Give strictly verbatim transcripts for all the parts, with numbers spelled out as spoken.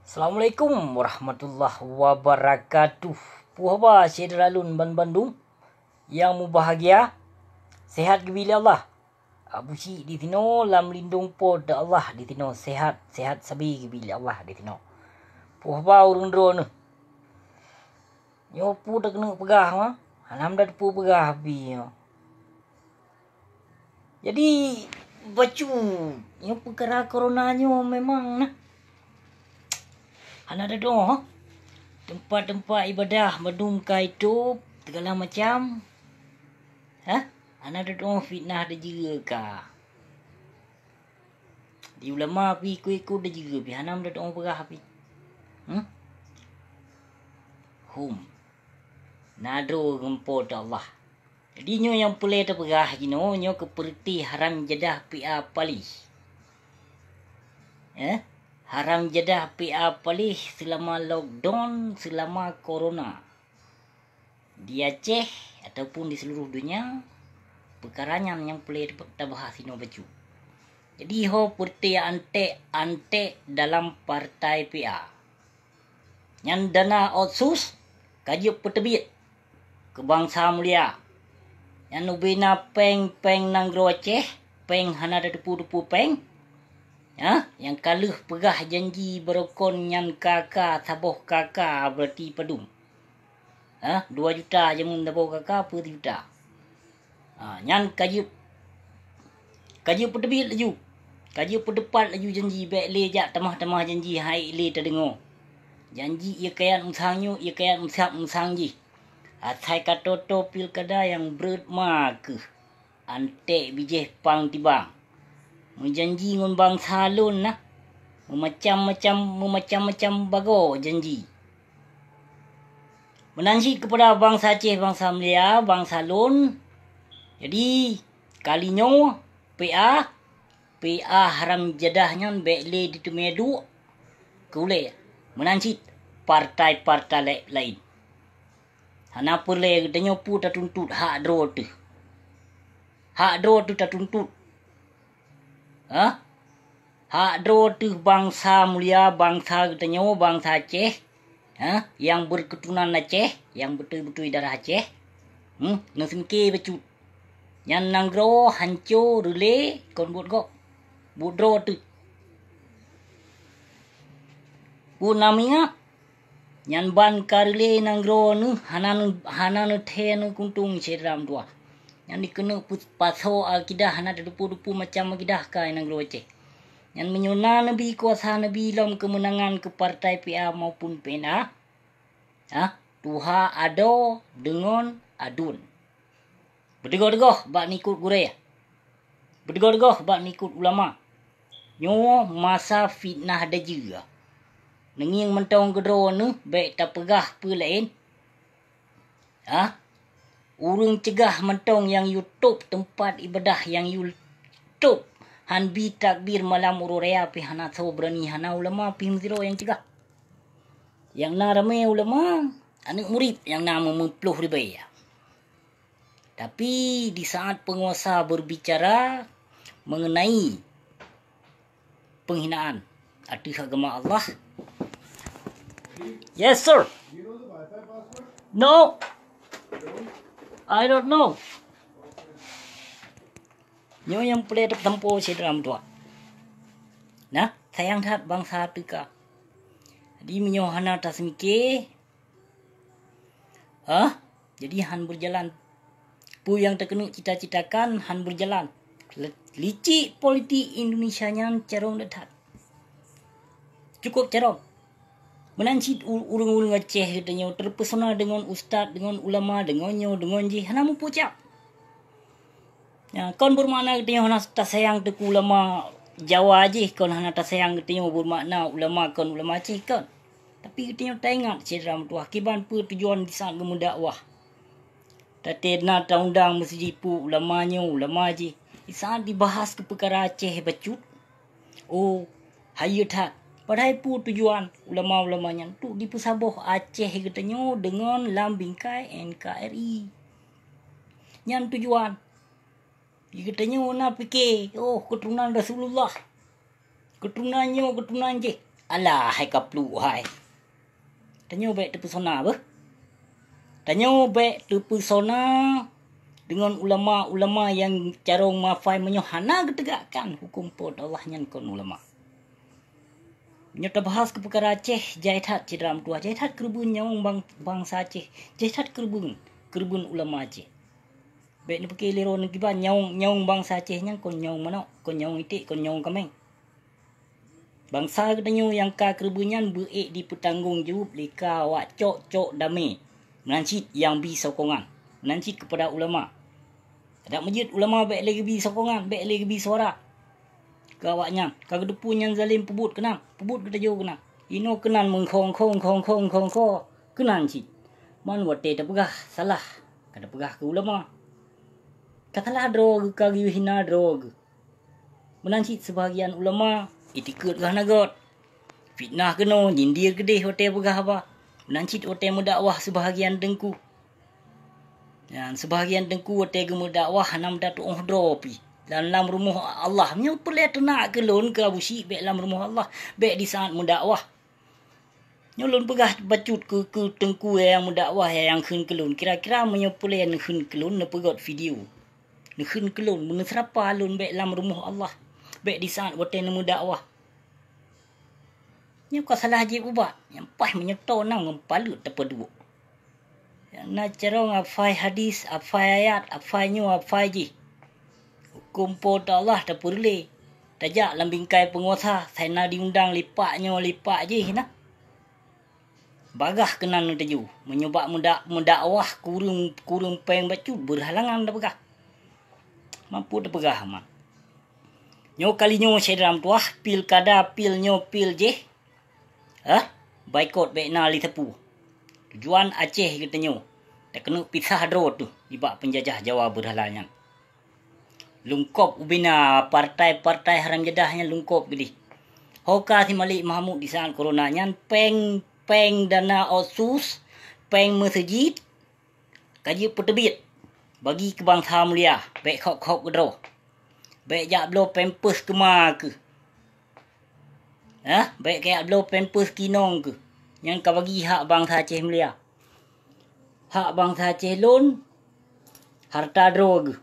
Assalamualaikum warahmatullahi wabarakatuh. Peue haba syedara lôn banbandum nyang mubahgia? Sehat geubri lé Allah. Abu Syik di sinoe lam lindong Po teu Allah di sinoe, sehat, sehat sabe geubri lé Allah di sinoe. Peue haba ureuëng droeneuh? Nyoe peue takeuneuk peugah ma? Hana meudat peue peugah pih nyoe. Jadi, bacut, nyoe peukara corona nyoe memang na. Hana teudoh, teumpat-teumpat ibadah mandum ka itôb, segala macam. Hah? Hana teudoh fitnah deujeue ka. Di ulama pih ikut-ikut deujeue pih hana meudoh peugah pih. Hmm? Hum. Na droe ngon Po teu Allah. Jadi nyoe nyang peureulée tapeugah jinoe nyoe keupeureuti haram jadah P A paléh. Eh? Haram jadah P A paléh seulama lockdown, seulama corona. Di Aceh ataupun di seluruh dunia, peukara nyan nyang peureulée tabahas sinoe bacut. Jadi ho peureuti antek-antek dalam partai P A. Nyan dana otsus ka jeuet peuteubiet keu bansa mulia. Nyan ubena péng-péng nanggroe Aceh, péng hana tateupeue-teupeue péng. Ya, nyang ka lheueh peugah janji barokon nyan K K saboh K K berarti padum. Ha, dua juta jameun saboh K K peuet juta. Ha, nyan ka jeuet, ka jeuet peuteubiet laju. Ka jeuet peuteupat laju janji, bék lé jak tamah-tamah janji hai lé tadeungoe. Janji ié kayat musang nyoe, ié kayat musab musang jih. Asai ka toe-toe pilkada nyang breuet ma keuh. Antek bijéh pang tibang. Meujanji ngon bansa lôn na. Meumacam-macam, meumacam-macam bagoe janji. Meunan cit keupada bansa Aceh, bansa mulia, bansa lôn. Jadi, kali nyoe, P A, P A haram jadah nyan bék lé jiteumé duek keu ulée. Meunan cit partai-partai la-, laén. Hana peureulée geutanyoe peue tatuntut hak droe teuh. Hak droe teuh tatuntut. Hah? Hak droe teuh bansa mulia, bansa geutanyoe, bansa Aceh, hah? Nyang beukeuturonan Aceh, nyang beutôi-beutôi darah Aceh. Hmm, neuseumiké bacut. Nyan nanggroe hanco reulée kon buet gob. Buet droe teuh. Peue na meuingat? Nyan ban ka reulée nanggroe neuh hana, hana neuthée neukuntong syedara meutuwah. Nyan dikeuneuk peupasoe akidah hana teudepu-depu macam akidah ka nanggroe Aceh. Nyan meunyoe na neubi kuasa neubi lom keumeunangan keu partai P A maupun P N A, ha, tuha adoe deungon aduen. Beudeugoh-deugoh bak nikot gurée. Beudeugoh-deugoh bak nikot ulama. Nyoe masa fitnah dajeu. Neungieng mantong keudroe neuh bék tapeugah peue laén. Ha? Ureuëng ceugah mantong nyang yue tôb teumpat iébadah nyang yue tôb. Han bi takbir malam uroe raya pih hana soe beurani, hana ulama pih meusidroe nyang ceugah. Nyang na ramé ulama, aneuëk murit nyang na meumeuploh ribée. Tapi di saat peunguasa beurbicara meungeunai peunghinaan ateueh agama Allah. Yes, sir. No, I don't know. Nyoe nyang peureulée tatampo syedara meutuwah. Nah, sayang that bansa teuka. Jadi meunyoe hana taseumiké, hah? Jadi han beureujalan. Peue nyang takeuneuk cita-citakan han beureujalan. Licik politik Indonesia nyan carông that-that. Cukup carông. Meunan cit u-, ureuëng-ureuëng Aceh geutanyoe teupesona deungon ustaz, deungon ulama, deungon nyoe, deungon jih, hana mupucak. Ya, kon beumakna geutanyoe hana tasayang teuku ulama Jawa jih, kon hana tasayang geutanyoe beumakna ulama kon ulama Aceh kon. Tapi geutanyoe taingat syedara meutuwah kiban peue tujuan di saat geumeudakwah. Taté na taundang meusijipu ulama nyoe, ulama jih. Di saat dibahas keu peukara Aceh bacut, oh, hayeu that. Padahai peue tujuan ulama-ulama nyan tu dipeusaboh Aceh geutanyoe deungon lam bingkai N K R I. Nyan tujuan. Geutanyoe na pike, oh, keuturonan Rasulullah. Keuturonan nyoe, keuturonan jih. Alah hai kapluk hai. Tanyoe bék teupeusona beuh. Tanyoe bék teupeusona deungon ulama-ulama nyang carông mafai meunyoe hana geutegakkan huköm Po teu Allah nyan kon ulama. Nyoe tabahas keu peukara Aceh, jai that cit ram tuah, jai that keureubeuen nyawöng bang-, bansa Aceh, jai that keureubeuen, keureubeuen ulama Aceh. Bék neupike lé droeneuh kiban nyawöng, nyawöng bansa Aceh nyan kon nyawöng manök, kon nyawöng iték, kon nyawöng kaméng. Bansa geutanyoe nyang ka keureubeuen nyan beu-ék dipeutanggong jaweueb lé ka awak cok-cok damé, meunan cit nyang bi sokongan, meunan cit keupada ulama. Adak meujeuet ulama bék lé geubi sokongan, bék lé geubi suara. Keu awaknyan, ka geuteupeue nyang zalim peubuet keunan, peubuet geutanyoe keunan. Inoe keunan meukhong-khong, khong-khong, khong-khong, keunan cit. Man watée tapeugah salah, ka tapeugah keu ulama. Ka salah droe geuh, ka geuhina droe geuh. Meunan cit seubahagian ulama, itikeuet geuh hana göt. Fitnah keunoe, nyindir keudeh watée peugah haba. Meunan cit watée meudakwah seubahagian teungku. Nyan, seubahagian teungku watée geumeudakwah hana meudatu'oh droe pih. Dan lam rumoh Allah, meunyoe peureulée teunak keu lôn keu Abu Syik bék lam rumoh Allah, bék di saát meudakwah. Nyoe lôn peugah bacut keu, keu teungku nyang meudakwah nyang kheun keu lôn. Kira-kira meunyoe peureulée neukheun keu lôn, neupeugöt video. Neukheun keu lôn, meuneuseurapa lôn bék lam rumoh Allah, bék di saát watée neumeudakwah. Nyoe ka salah jieb ubak, nyang paih meunyoe toe na ngon paleuet tapeuduek. Nyang na carông afai hadis, afai ayat, afai nyoe, afai jih. Huköm Po teu Allah tapeureulée. Tajak lam bingkai peunguasa, sai na diundang lipak nyoe, lipak jih na. Bagaih keunan neuteuju, meunyoe bak meuda-, meudakwah kureueng, kureueng péng bacut beurhalangan tapeugah. Mampu tapeugah man. Nyoe kali nyoe syedara meutuwah, pilkada, pil nyoe, pil jih. Hah? Baikot bék na lé sapeue. Tujuan Aceh geutanyoe, takeuneuk pisah droe teuh nibak peunjajah Jawa beurhala nyan. Lungkop ubena partai-partai haram jadah nyan lungkop geudeh. Ho ka si Malik Mahmud di saát korona nyan péng, péng dana otsus, péng meuseujid, ka jeuet peuteubiet bagi keu bansa mulia, bék khok-khok keudroe. Bék jak bloe pampers keu ma keuh. Hah? Bék kajak bloe pampers keu inong keuh. Nyan ka bagi hak bansa Aceh mulia. Hak bansa Aceh lôn, hareuta droe geuh.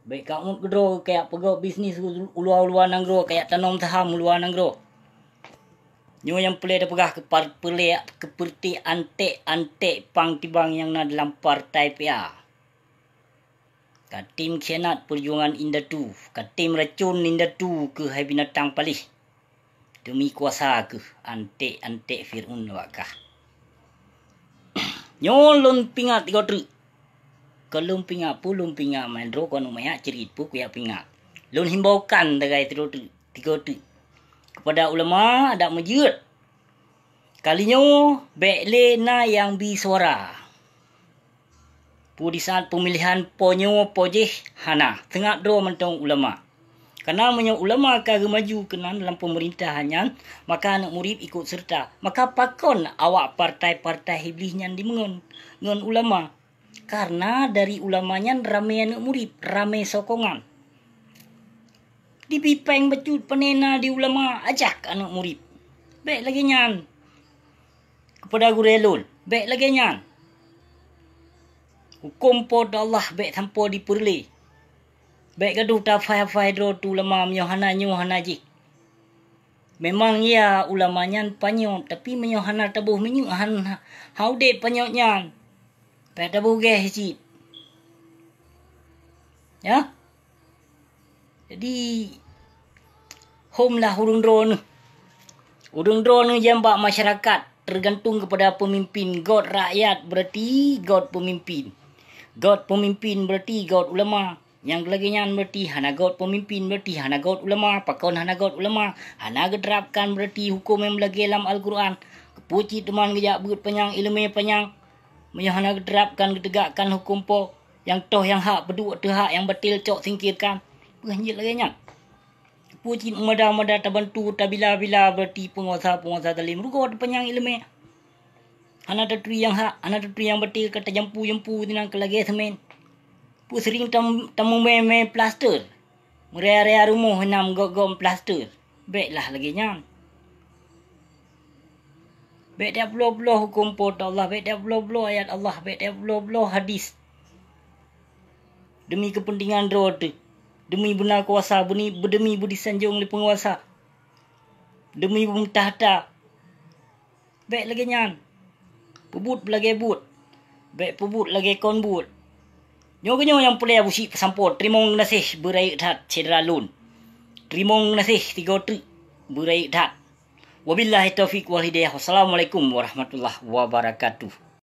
Bék ka uet keudroe kajak peugöt bisnis u, u luwa, u luwa nanggroe, kajak tanom saham u luwa nanggroe. Nyoe nyang peureulée tapeugah keu par-, peureulée keu peureuté anték-anték pang tibang nyang na dalam partai P A. Ka tem khianat peujuangan indatu, ka tem racôn indatu keuhai binatang paléh. Demi kuasa keuh anték-anték Fir'aun awak kah. Nyoe lôn pingat tigo treuk. Kon lôn pingat peue, lôn pingat mandro kon umayat cerit peue kuyak pingat. Lôn himbaukan dagai tigo treuk, tigo treuk. Kepada ulama adak meujeuet. Kali nyoe bék lé na nyang bi suara. Peue di saát peumilihan po nyoe po jih hana, seungab droe mantong ulama. Kareuna meunyoe ulama ka geumaju keunan lam peumeurintahan nyan, maka aneuëk murit ikot seureuta. Maka pakon awak partai-partai Iblih nyan dimeungon ngon ulama? Kareuna dari ulama nyan ramé aneuëk murit, ramé sokongan. Dibi péng bacut panena di ulama ajak aneuëk murit. Bék lagée nyan. Kepada gurée lôn, bék lagée nyan. Huköm Po teu Allah bék sampoe dipeureulée. Bék gadoh tafai-fai droe teu ulama meunyoe hana nyoe hana jih. Memang ya ulama nyan panyöt, tapi meunyoe hana taboh minyeuk han ha udeb panyöt nyan, bék taboh geh cit. Ya. Jadi, hom lah ureuëng droeneuh. Ureuëng droeneuh nyang bak masyarakat, tergantung kepada pemimpin. Göt rakyat berarti göt pemimpin. Göt pemimpin berarti göt ulama. Nyang lagée nyan berarti hana göt pemimpin, berarti hana göt ulama. Pakon hana göt ulama? Hana geuterapkan berarti huköm nyang lagée lam Al-Quran. Keupeue cit teuma geujak beuet panyang, iéleumé panyang? Meunyoe hana geuterapkan, geutegakkan huköm Po, nyang toh nyang hak peuduek teuhak, nyang batil cok singkirkan. Peue jeuet lagée nyan? Peue cit meumada-mada tabantu, tabila-bila berarti peunguasa-peunguasa zalim? Rugoe teupanyang iéleumé. Hana taturi nyang hak, hana taturi nyang batil, ka tajampu-jampu sinan keu lagée seumén. Peue seuring tam-, tamumé-mé plaster. Meuria-ria rumoh nam gom-gom plaster. Bék lah lagée nyan. Bék teupeubloe-bloe huköm Po teu Allah, bék teupeubloe-bloe ayat Allah, bék teupeubloe-bloe hadis. Deumi keupeuntengan droe teuh, deumi beuna kuasa, beuni, deumi beudisanjong lé peunguasa, deumi beumeutahta. Bék lagée nyan. Peubuet lagée buet, bék peubuet lagée kon buet. Nyoe keunyoe nyang peureulée Abu Syik peusampoe, teurimong geunaséh beurayeuk that syedara lôn. Teurimong geunaséh sigoe treuk beurayeuk that. Wabillahi taufiq wal hidayah. Wassalamualaikum warahmatullahi wabarakatuh.